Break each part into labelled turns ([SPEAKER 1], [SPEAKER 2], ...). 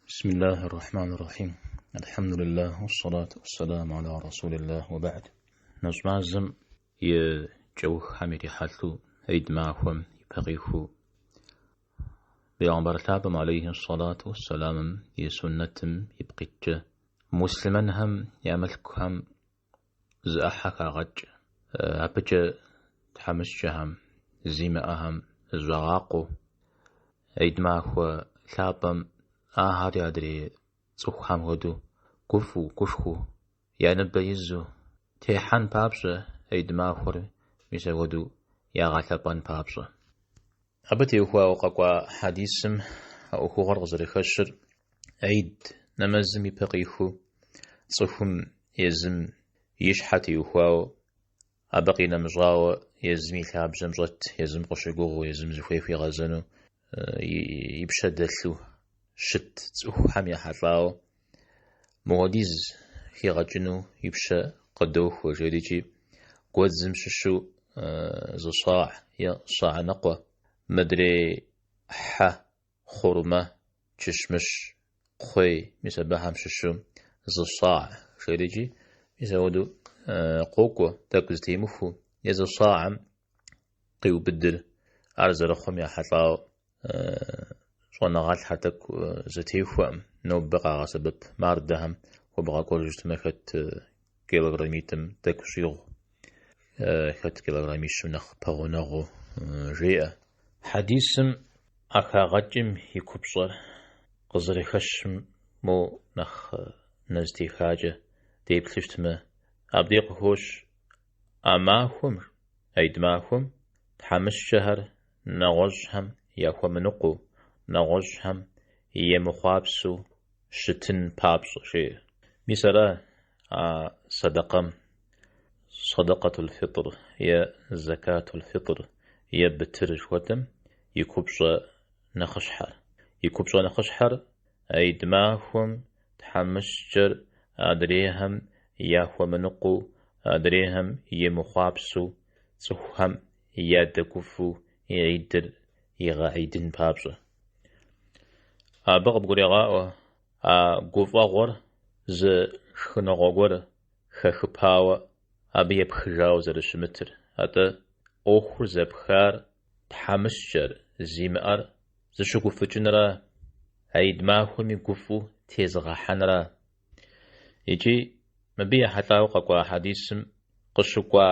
[SPEAKER 1] بسم الله الرحمن الرحيم الحمد لله والصلاة والسلام على رسول الله وبعد. Нэщӏ мазэм и кӏэуххэм ирихьэлӏэу Гьид махуэм и пэ къихуэу Бегъымбар лъапӏэм алейхи сэлату уэссэламым и суннэтым ипкъ иткӏэ муслъымэнхэм я мылъкухэм зы ӏыхьэ хагъэкӏ. Абыкӏэ тхьэмыщкӏэхэм, зимыӏэхэм зыщӏагъакъуэу, Гьид махуэ лъапӏэм ахэри адрей цӏыхухэм хуэдэу гуфӏэу, гушхуэу, я ныбэ изу техьэн папщӏэ Гьид махуэр мис апхуэдэу ягъэлъэпӏэн папщӏэ. Абы теухуауэ къэкӏуа хьэдисым а ӏуэхугъуэр къызэрыхэщыр Гьид нэмэзым и пэ къихуэу цӏыхум езым и щхьэ теухуауэ, абы къинэмыщӏауэ езым и лъабжьэм щӏэт, езым къыщыгугъыу, езым зыхуей хуигъэзэну и пщэ дэлъу щыт цӏыхухэм ехьэлӏауэ мыуэдиз хигъэкӏыну и пщэ къыдохуэ, жерикӏи гуэдзым щыщу зы сагь е сагь ныкъуэ, мыдрей хьэ, хъурмэ, чыщмыщ, кхъуей, мис абыхэм щыщу зы сагь, жерикӏи мис апхуэдэу къокӏуэ, тӏэкӏу зэтемыхуэу, езы сагьым къиубыдыр ар зэрыхъум ехьэлӏауэ щӏэныгъэлӏхэр тӏэкӏу зэтехуэкъым, нобэ къагъэсэбэп мардэхэм хуэбгъэкӏуэжу щытмэ, хэт килограммитӏым тӏэкӏу щӏигъу, хэт килограммищым нэхъ пэгъунэгъуу жеӏэ. Хьэдисым а хагъэкӏым и купщӏэр къызэрыхэщым мо нэхъ нэ зэтехакӏэ деплъу щытмэ, абдей къыхощ а махуэм, Гьид махуэм тхьэмыщкӏэхэр нэгъуэщӏхэм яхуэмыныкъуэу, нэгъуэщӏхэм емыхъуапсэу щытын папщӏэ, жеӏэ. Мис ара а сэдэкъэм, садакъатул фитӏр е закатул фитӏр е бытыр жыхуэтӏэм и купщӏэ нэхъыщхьэр. И купщӏэ нэхъыщхьэр Гьид махуэм тхьэмыщкӏэр адрейхэм яхуэмыныкъуэу, адрейхэм емыхъуапсэу, цӏыхухэм ядэгуфӏэу гьидыр игъэгьидын папщӏэ. Абы къыбгурегъаӏуэ а гуфӏэгъуэр зы шхыныгъуэ гуэр хэхыпауэ абы епхыжауэ зэрыщымытыр, атӏэ ӏуэхур зэпхар тхьэмыщкӏэр зимыӏэр зыщыгуфӏыкӏынра, гьид махуэми гуфӏэу тезыгъэхьэнра. Икӏи мыбы ехьэлӏауэ къэкӏуа хьэдисым къыщыкӏуа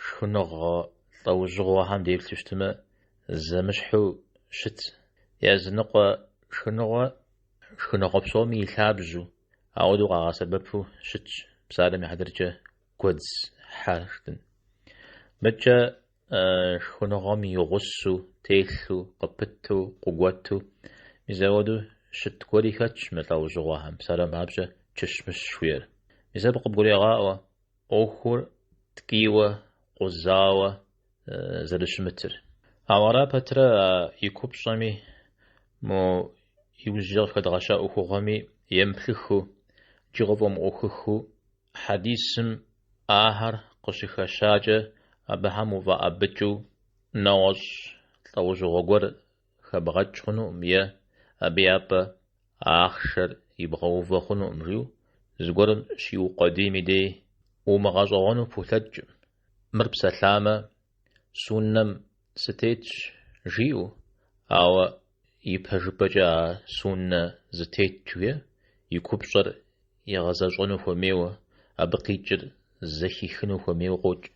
[SPEAKER 1] шхыныгъуэ лӏэужьыгъуэхэм деплъу щытмэ, зэмыщхьу щыт. Языныкъуэ шхыныгъуэ шхыныгъуэ псоми и лъабжьэу, ауэдэу къагъэсэбэпу щытщ, псалъэм и хьэтыркӏэ гуэдз хьэ жытӏэн. Мыдкӏэ шхыныгъуэм и гъусэу, телъу, къыпыту, къыгуэту, мис ауэдэу щыт гуэри хэтщ мы лӏэужьыгъуэхэм, псалъэм папщӏэ чыщмыщ жыхуиӏэр. Мис абы къыбгурегъаӏуэ ӏуэхур ткӏийуэ, къузауэ зэрыщымытыр. Ауэ ара пэтрэ а и купщӏэми, мо иужькӏэ къыхэдгъэща ӏуэхугъуэми емыплъыхыу, икӏи къыфӏэмыӏуэхухыу Хьэдисым ахэр къыщыхэщакӏэ абыхэм уфӏэӏэбыкӏыу нэгъуэщӏ лӏэужьыгъуэ гуэр хэбгъэкӏ хъунукъым е абы я пӏэ ахъшэр ибгъэувэ хъунукъым жиӏэу зыгуэрым щиукъуэдийм и дей умыгъэщӏэгъуэну пхулъэкӏкъым. Мыр псэлъамэ, суннэм сытетщ жиӏэу, ауэ ипэжыпӏэкӏэ а суннэ зытет жыхуиӏэ и купщӏэр игъэзэщӏэну хуэмейуэ, абы къикӏыр зэхихыну хуэмейуэ къокӏ.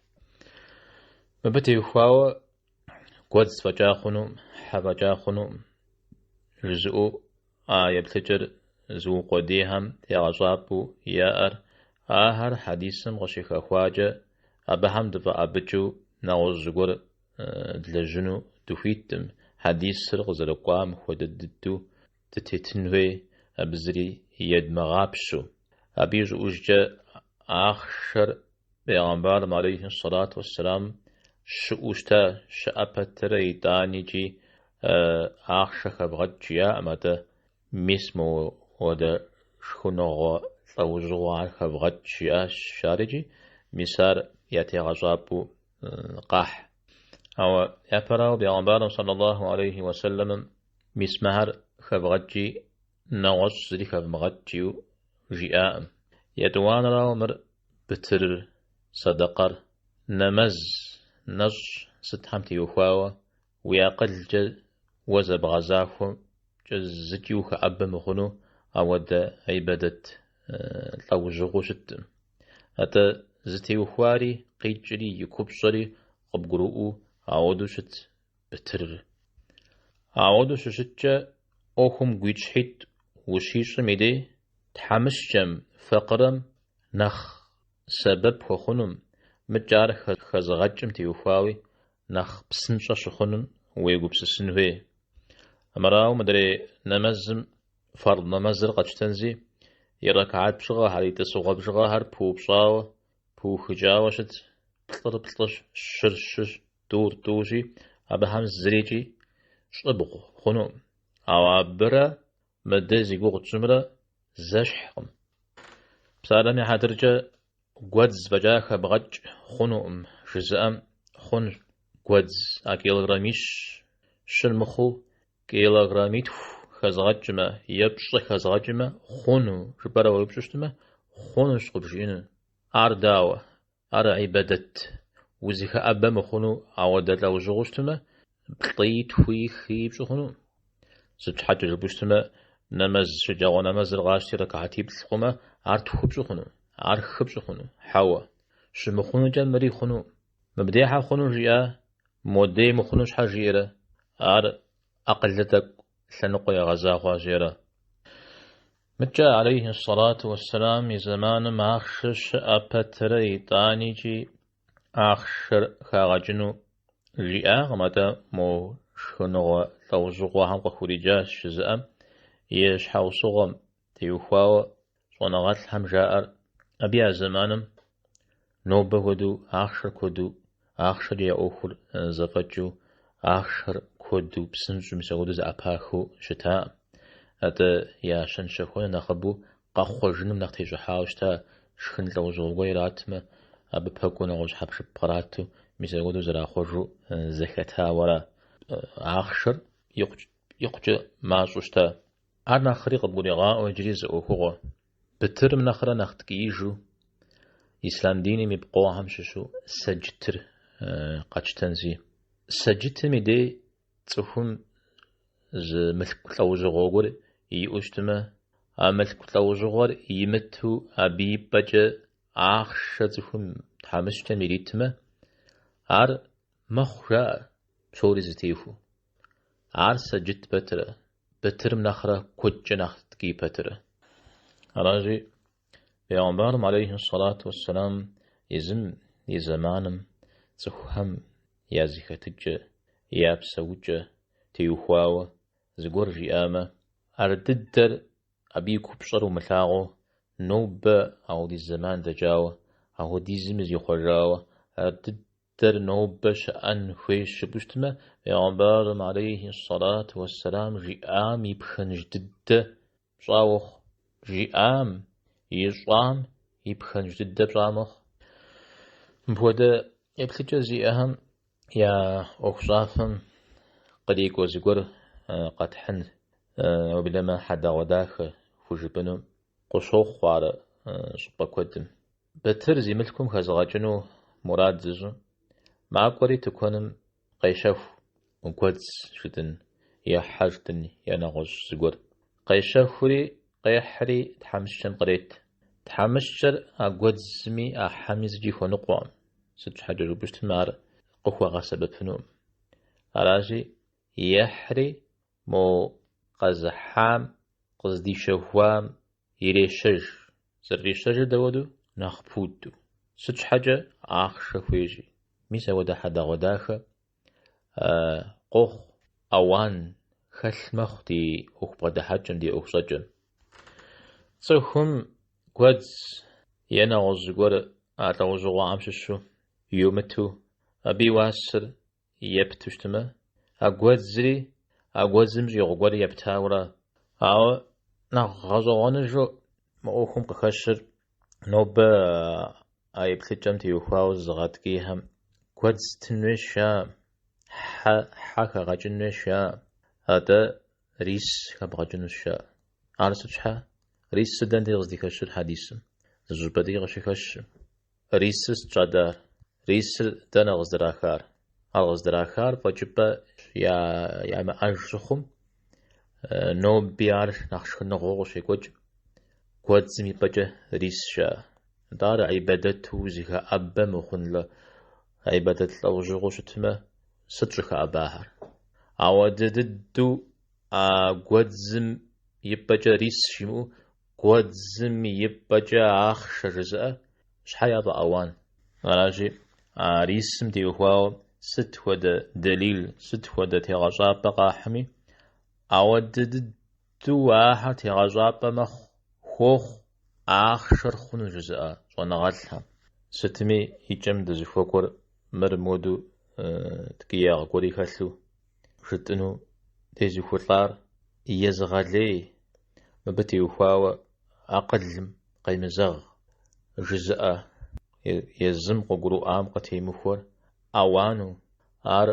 [SPEAKER 1] Мыбы теухуауэ гуэдз фӏэкӏа хъунукъым, хьэ фӏэкӏа хъунукъым жызыӏэу а еплъыкӏэр зыукъуэдийхэм тегъэщӏапӏэу яӏэр ахэр хьэдисым къыщыхэхуакӏэ абыхэм дыфӏэӏэбыкӏыу нэгъуэщӏ зыгуэр длэжьыну дыхуиткъым, хьэдисыр къызэрыкӏуам хуэдэ дыдэу дытетын хуей, абы зыри едмыгъапщэу. Абы ищӏыӏужкӏэ ахъшэр бегъымбарым алейхи сэлату уэсселам щыӏэу щыта, щыӏэ пэтрэ итӏаникӏи ахъшэ хэвгъэкӏ жиӏакъым, атӏэ мис мыуэдэ шхыныгъуэ лӏэужьыгъуэхэр хэвгъэкӏ жиӏащ жарикӏи, мис ар я тегъэщӏапӏэу къахь. Ауэ япэрауэ бегъымбарым саллаллаху алейхи уэсэлэмым мис мыхэр хэвгъэкӏи. нэгъуэщӏ зыри хэвмыгъэкӏ жиӏэу жиӏакъым. Етӏуанэрауэ, мыр бытырыр, сэдэкъэр, нэмэз, нэщӏ сытхэм теухуауэ уи акъылкӏэ уэ зэбгъэзахуэмкӏэ зыкӏи ухэӏэбэ мыхъуну ауэдэ ибадэт лӏэужьыгъуэу щыткъым. Атӏэ зытеухуари, къикӏри, и купщӏэри къыбгурыӏуэу ауэдэу щыт бытырыр. Ауэдэу щыщыткӏэ ӏуэхум гуитӏщхьитӏ ущищӏым и дей тхьэмыщкӏэм, факъырэм нэхъ сэбэп хуэхъунум, мыкӏэ ар хэзыгъэкӏым теухуауи нэхъ псынщӏэ щыхъунум уегупсысын хуей. Армырауэ мыдрей нэмэзым фард нэмэзыр къэтщтэнзи, и рэкаат бжыгъэхэр, и тӏысыгъуэ бжыгъэхэр пыупщӏауэ, пыухыкӏауэ щыт, плӏыр плӏыщ, щыр щыщ, тӏур тӏущи, абыхэм зырикӏи щӏыбгъу хъунукъым. Ауэ абырэ мыдэ зи гугъу тщӏымрэ зэщхькъым. Псалъэм и хьэтыркӏэ гуэдз фӏэкӏа хэбгъэкӏ хъунукъым жызыӏэм хъунщ гуэдз а килограммищ щыр мыхъуу килограммитху хэзгъэкӏмэ е пщӏы хэзгъэкӏмэ хъуну жыпӏэрэ уеупщӏу щытмэ, хъунущ къыбжиӏэну. Ар дауэ? Ар ибадэт узыхэӏэбэ мыхъуну ауэдэ лӏэужьыгъуэу щытмэ, плӏыи, тхуи, хыи пщӏы хъуну. Сыт щхьэкӏэ жыпӏэу щытмэ, нэмэз, шэджагъуэ нэмэзыр къащти рэкаатиплӏ хъумэ, ар тху пщӏы хъуну, ар хы пщӏы хъуну? Хьэуэ. Щымыхъунукӏэ мыри хъуну. Мыбдехьэ хъуну жиӏа, модей мыхъуну щхьэ жиӏэрэ? Ар акъылыр тӏэкӏу лъэныкъуэ егъэза хъуащи ара. Мыткӏэ, алейхи сэлату уэсселам, и зэманым ахъшэ щыӏэ пэтрэ итӏаникӏи ахъшэр хагъэкӏыну жиӏакъым, атӏэ мо шхыныгъуэ лӏэужьыгъуэхэм къыхуриджащ жызыӏэм и щхьэусыгъуэм теухуауэ щӏэныгъэлӏхэм жаӏэр абы я зэманым нобэ хуэдэу ахъшэр куэду, ахъшэкӏэ я ӏуэхур зэфӏэкӏыу, ахъшэр куэду псынщӏэу мис апхуэдэу зэӏэпахыу щытакъым. Атӏэ я щэн-щэхуэныр нэхъыбэу къэхъуэжыным нэхъ тещӏыхьауэ щыта, шхын лӏэужьыгъуэ гуэр иратмэ, абы пэкӏуэу нэгъуэщӏ хьэпшып кърату, мис апхуэдэу зэрахъуэжу зэхэтауэ ара. Ахъшэр икъукӏэ мащӏэу щыта. Ар нэхъри къыбгурегъаӏуэ иджыри зы ӏуэхугъуэ. Бытырым нэхърэ нэхъ ткӏиижу ислъам диным и пкъохэм щыщу сэджытыр къэтщтэнси. Сэджытым и дей цӏыхум зы мылъку лӏэужьыгъуэ гуэр иӏэу щытмэ, а мылъку лӏэужьыгъуэр имыту абы и пӏэкӏэ ахъшэ цӏыхум тхьэмыщкӏэм иритмэ, ар мэхъу жаӏэ, псори зэтехуэу. Ар сэджыт пэтрэ, бытырым нэхърэ куэдкӏэ нэхъ ткӏий пэтрэ. Аращи, Пейгъэмбарым алейхи сэлату уэсселам езым и зэманым цӏыхухэм я зэхэтыкӏэ, я псэукӏэ теухуауэ зыгуэр жиӏамэ, ар дыдэр абы и купщӏэр умылъагъуу, нобэ ауэдиз зэман дэкӏауэ, ауэдизми зихъуэжауэ, ар дыдэр нобэ щыӏэн хуейщ жыпӏэу щытмэ, Пейгъэмбарым алейхи сэлату уэсселам жиӏам и пхэнж дыдэ пщӏа уохъу. Жиӏам, ищӏам и пхэнж дыдэ пщӏа мэхъу. Мыпхуэдэ еплъыкӏэ зиӏэхэм я ӏуэхущӏафэм кърикӏуэ зыгуэр къэтхьын, уеблэмэ хьэдэгъуэдахэ хужыпӏэну къыщохъу ар щӏыпӏэ куэдым. Бытыр зи мылъкум хэзыгъэкӏыну мурад зыщӏым, макӏуэри тыкуэным къещэху, гуэдз жытӏын, е хьэ жытӏын, е нэгъуэщӏ зыгуэр. Къещэхури, къехьри тхьэмыщкӏэм кърет. Тхьэмыщкӏэр а гуэдзми а хьэми зыкӏи хуэныкъуэкъым, сыт щхьэкӏэ жыпӏэу щытмэ, ар къыхуэгъэсэбэпынукъым. Аращи, ехьри мо къэзыхьам, къыздищэхуам ирещэж. Зэрырищэжыр дауэду? Нэхъ пуду. Сыт щхьэкӏэ? Ахъшэ хуейщи. Мис ауэдэ хьэдэгъуэдахэ къохъу, ауан хэлъ мэхъу ди ӏуэху бгъэдыхьэкӏэм, ди ӏуэху щӏэкӏэм. Цӏыхум гуэдз е нэгъуэщӏ зыгуэр а лӏэужьыгъуэхэм щыщу йумыту, абы и уасэр епту щытмэ, а гуэдзри а гуэдзым щӏигъу гуэри ептауэра. Ауэ нэхъ гъэщӏэгъуэныжу мы ӏуэхум къыхэщыр нобэ а еплъыкӏэм теухуауэ зыгъэткӏийхэм гуэдз тын хуейщ жаӏэ, хьэ хэгъэкӏын хуейщ жаӏэ, атӏэ рис хэбгъэкӏынущ жаӏэ. Ар сыт щхьэ? Рисыр дэнэ дей къыздыхэщыр хьэдисым? Зы щӏыпӏэ дей къыщыхэщым. Рисыр сыт щӏадар? Рисыр дэнэ къыздрахар? Ар къыздрахар фӏэкӏыпӏэ ямыӏэж щыхъум, ноби ар нэхъ шхыныгъуэу къыщекӏуэкӏ гуэдзым и пӏэкӏэ рис жаӏэ. Нтӏэ ар гьибадэту узыхэӏэбэ мыхъун гьибадэт лӏэужьыгъуэу щытмэ, сыт щӏыхэӏэбахэр? Ауэдэ дыдэу а гуэдзым и пӏэкӏэ рис жимыӏэу, гуэдзым и пӏэкӏэ ахъшэ жызыӏэр щхьэ яфӏэауан? Аращи, а рисым теухуауэ сыт хуэдэ дэлил, сыт хуэдэ тегъэщӏапӏэ къахьми, ауэдэ дыдэу ахэр тегъэщӏапӏэ мэхъу, хуохъу ахъшэр хъуну жызыӏэ щӏэныгъэлӏхэм. Сытми, и кӏэм дызыхуэкӏуэр мыр моду ткӏиягъ гуэри хэлъу жытӏыну дезыхулӏар езыгъэлей, мыбы теухуауэ акъылым къемызэгъ жызыӏэ езым къыгурыӏуам къытемыхуэр ауану, ар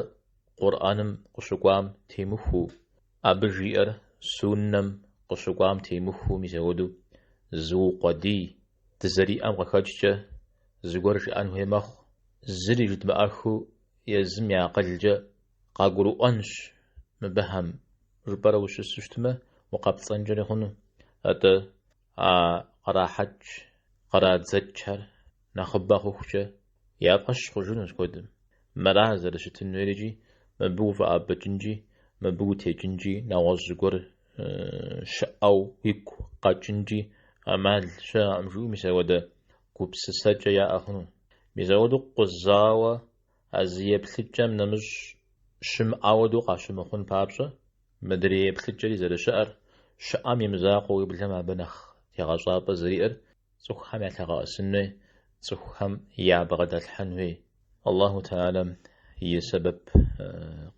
[SPEAKER 1] Къурӏэным къыщыкӏуам темыхуэу, абы жиӏэр суннэм къыщыкӏуам темыхуэу мис ауэдэу зыукъуэдий дызэриӏэм къыхэкӏкӏэ зыгуэр жыӏэн хуей мэхъу. Зыри жыдмыӏэххэу езым я акъылкӏэ къагурыӏуэнщ мыбыхэм жыпӏэрэ ущысу щытмэ, укъэпцӏэнкӏэри хъуну. Атӏэ а кърахьэкӏ, кърадзэкӏхэр нэхъыбэ хъухукӏэ я фӏэщ хъужынущ куэдым. Мыра зэрыщытын хуейр икӏи мыбы уфӏэӏэбыкӏынкӏи, мыбы утекӏынкӏи, нэгъуэщӏ зыгуэр щыӏэу уигу къэкӏынкӏи ӏэмал щыӏэкъым жиӏэу мис ауэдэ гупсысэкӏэ яӏэ хъуну. Мис ауэдэу къузауэ а зы еплъыкӏэм нэмыщӏ щымыӏэ хуэдэу къащымыхъун папщӏэ, мыдрей еплъыкӏэри зэрыщыӏэр, щыӏэм и мызакъуэу уеблэмэ абы нэхъ тегъэщӏапӏэ зэриӏэр цӏыхухэм ялъэгъэӏэсын хуей, цӏыхухэм ябгъэдэлъхьэн хуей. Аллаху Тэхьэлам и сэбэп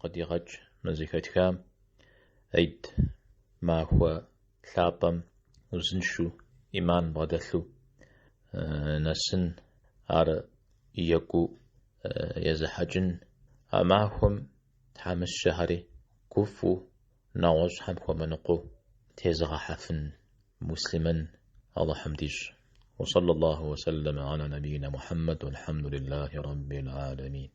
[SPEAKER 1] къыдигъэкӏ мы зэхэтхам Гьид махуэ лъапӏэм узыншэу, ӏиман бгъэдэлъу нэсын, ар екӏуу езыхьэкӏын, а махуэм тхьэмыщкӏэхэри гуфӏэу, нэгъуэщӏхэм хуэмыныкъуэу тезыгъэхьэфын муслъымэн Алыхьым дищӏ. Уэ саллаллаху уэ сэллэмэ аля набийна Мухьэммэд уэлхьэмду лиллахи раббил гьалэмин.